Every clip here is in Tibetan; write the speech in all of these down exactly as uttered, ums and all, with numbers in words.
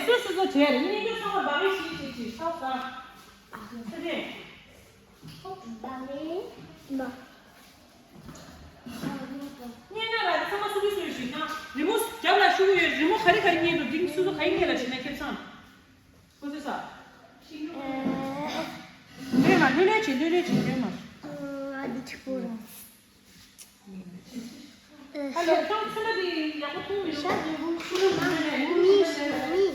སོ་སོ་སོ་བྱས་རེད། ཉིན་རྒྱུན་ཚང་མ་སྦ་གི་ཤིག་ཤིག་ཤིག་ཤག་ཤག་ཚེ་རིང་། སྦ་གི་མ། ཉན་ན་ར་ཚང་མ་སུ་གི་སུ་ཡོད་ཤིག་ན། རི་མོ་རྒྱབ་ལ་ཤུ་གུ་ཡོད། རི་མོ་ག་རེ་ག་རེ་ཉན་འདུག་འདི་སུ་སུ་ག་ཡི་ཉན་ལ་ཤི་ན་ཁྱེད་ཚང་། ཁོ་ཚོས་ས། ལོས་མ་ལོས་ལོས་བྱེད་ལོས་ལོས་བྱེད་ལོས་མ། ཨ་འདི་ཆི་པོ་རང་། ཨ་ལོ་ཁྱོད་ཚོ་ལ་དེ་ཡག་པོ་མཐོང་མི་འདུག་ཤ་མི་ཤ་མི།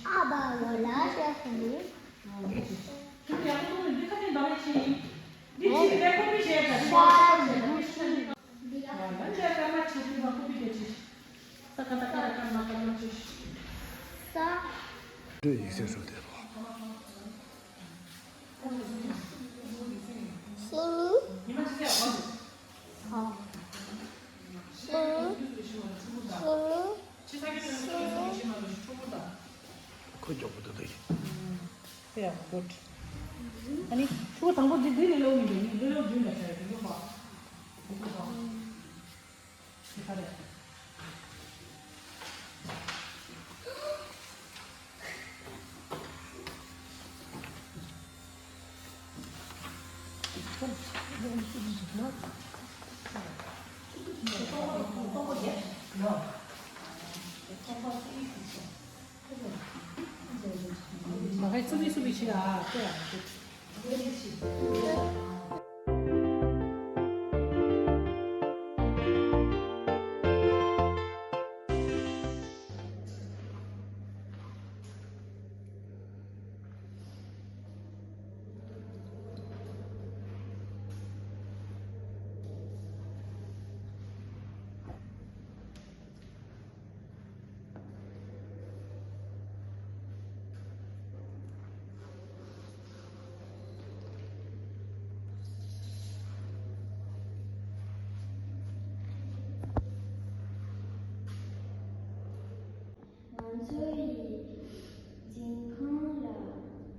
ཨ་བ་བ་ལ་ཤ་ཤ་མི། ཁྱོད་ཡག་པོ་མཐོང་མི་འདུག་ཁ་ནས་འདང་བའི་ཆེ་ཡིན། འདི་ཅི་རེད་ཁོ་མི་བྱས་ད། ཤ་མི་ཤ་མི། ཡ་ལ་ལ་ཀརྨ་ཆེ་དུས་མ་ཁོ་པི་དེ་ཆེ། ས་ཀ་ད་ཀ་ར་ཀརྨ་ཀརྨ་ཆེ། ས། འདྲ་ཡིག་ཚད་སུ་དེ་རོ། ཤི་ནི། ཤི་ནི། ཤི་ནི། ཁོ་མགྱོགས་པོ་འདུག་ད་ཡིན། ཡ་གུད། ཨ་ནི་ཕྲུ་གུ་དང་པོ་འདི་འདི་ལས་ལོག་མི་འདུག་ནི་ལས་ལོག་རྒྱུན་ལ་ཆ་ཡོད་འདུག་པ། འདུག་པ། འདི་ག་རེད། ང་ཚོ་ཡི་འཛིན་ཁང་ལ་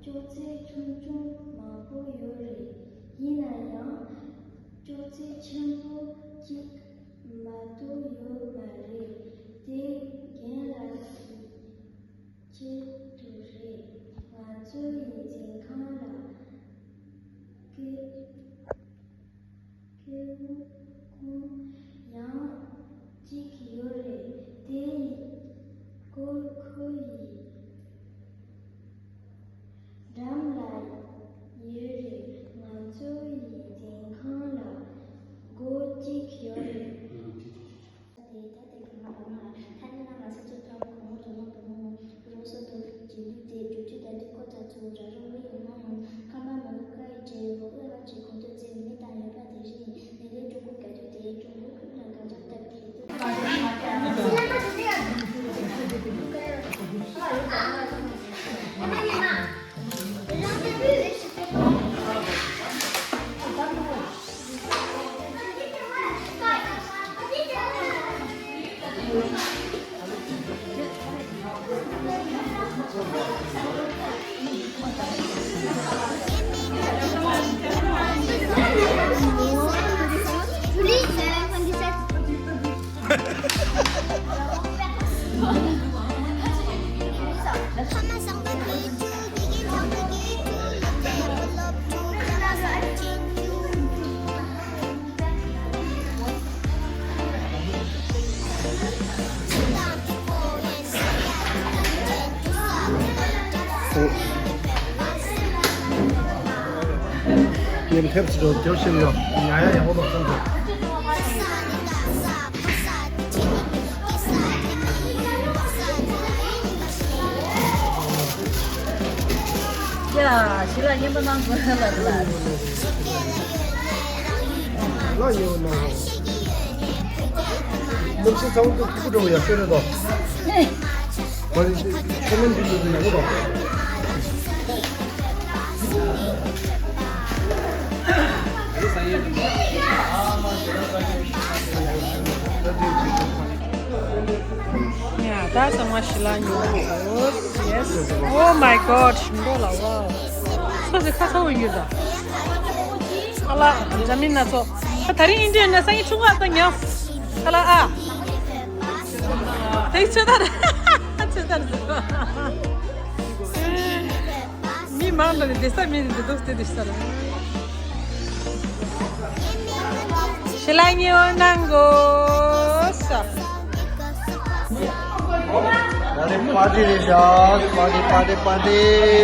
ཅོག་ཙེ་ཆུང་ཆུང་མང་པོ་ཡོད་རེད། ཡིན་ན་ཡང་ཅོག་ཙེ་ཆེན་པོ་གཅིག་མ་གཏོགས་ཡོད་མ་རེད། དེ་རྒན་ལགས་ཀྱི་ཆེད་དུ་རེད། ང་ཚོ་ཡི་འཛིན་ཁང་ལ་སྐད། སྐྱེ་བོ་ཁོང་ཡང་གཅིག་ཡོད་རེད། དེ་ཡི་སྐོར་ཁོ་ཡི་འགྲམ་ལ་ཡོད་རེད། ང་ཚོ་ཡི་འཛིན་ཁང་ལ་སྒོ་གཅིག་ཡོད་རེད། དེ་ད་ལྟ་གི་ང་བ་མ་ཐ་སྙད་ན་ང་ཚོ་ཚོ་ཐོག་གོང་མོ་དོ་མོ་དོ་མོ་མོ། རོགས་སོ་དོ་ཇི་ལུས་ཏེ་བསྒྱུར་བཅོས་ད་དུས་ཁོ་ཐག་ཚོ་ར་རོ་བའི་ཡོང་ན་ཡང་ཁམས་པ་མ་ལུག་ཀ་ཡི་གྲས་རོགས་ཨེ་ལ་གྲས་གོང་དུ་ཚེ་མི་དང་ཡོད་པ་དེ་བཞིན་ནི་ལས་ཀྲུང་གོ་ག་དུས་དེ་ཀྲུང་གོ་ཁུལ་ལ་གང་ལྕོགས་ལྟར་གྱི་དུས། ཉིན་ཐེབས་སུ་རྒྱབ་བཞིན་ཡོད། ཉ་ཡ་ཡག་པོ་འདུག་བསམ་སོང་། ཡ། ཞི་ལ་སྙན་པོ་གནང་དགོས་ལ་ལ། ལ་ཡོད་ན། གནམ་གཤིས་ཚ་བོ་འདུག་སྐུ་འགྲོ་ཡག་ཤོས་རེད་དོ། ཁོ་ནི་ཁོ་ནི་འདི་འདི་ཡག་པོ་དོ། ཡ། ད་ཚང་མ་ཞི་ལ་ཉོ་དགོས། Yes. Oh my God. ཞིམ་པོ་ལ། Wow. སོ་སོའི་ཁ་ཚ་བོ་ཡོད་ད། ཨ་ལ། འཛམ་གླིང་སྣ་ཚོགས། ད་རིང་ཨིན་ཌི་ཡ་ན་སང་ཉིན་ཆུང་བ་ད་ཉོ། ཨ་ལ་ཨ། དེ་ཚོད་ད། མི་མང་དུ་ནི་བསྡད་ས་མེད་ནི་འདུག་སྟེ་བསྡད་ས་ལ། ཤི་ལ་ཉེ་བོ་གནང་དགོས་ས། ད་རེས་པར་ཊི་རེད་ཤག་པར་ཊི་པར་ཊི་པར་ཊི།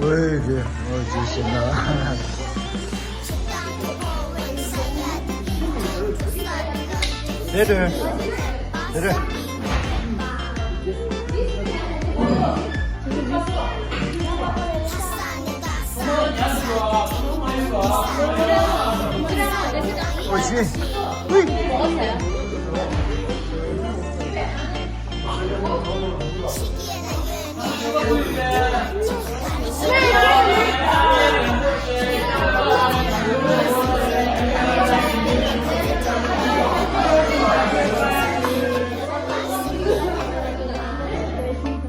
ཝེ་ཇེ་ཝེ་ཇེ་ཤི་ན། དེ་རེད། དེ་རེད། ཨོ་ཤི། ཧུའི།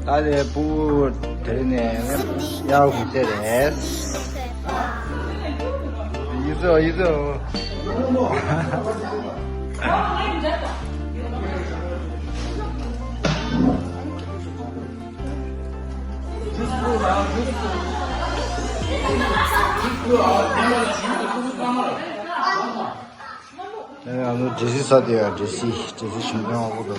ད་ལས་ཕྲུ་གུ་དེ་ནས་གཡག་གུ་ཚེ་རེད། ཡིན་ཟོ་ཡིན་ཟོ། ཨ་ནུ་འདྲེ་སི་ས་དེ་ཡ་འདྲེ་སི་འདྲེ་སི་ཞིང་ཁམས་འོག་ཏུ།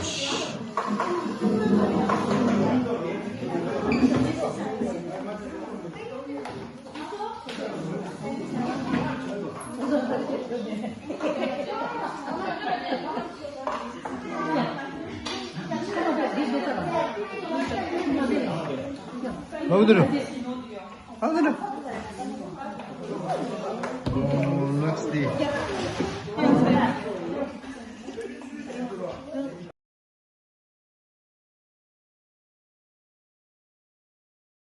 ལོག་འདིར། ལོག་འདིར། ལོག་སྟེ།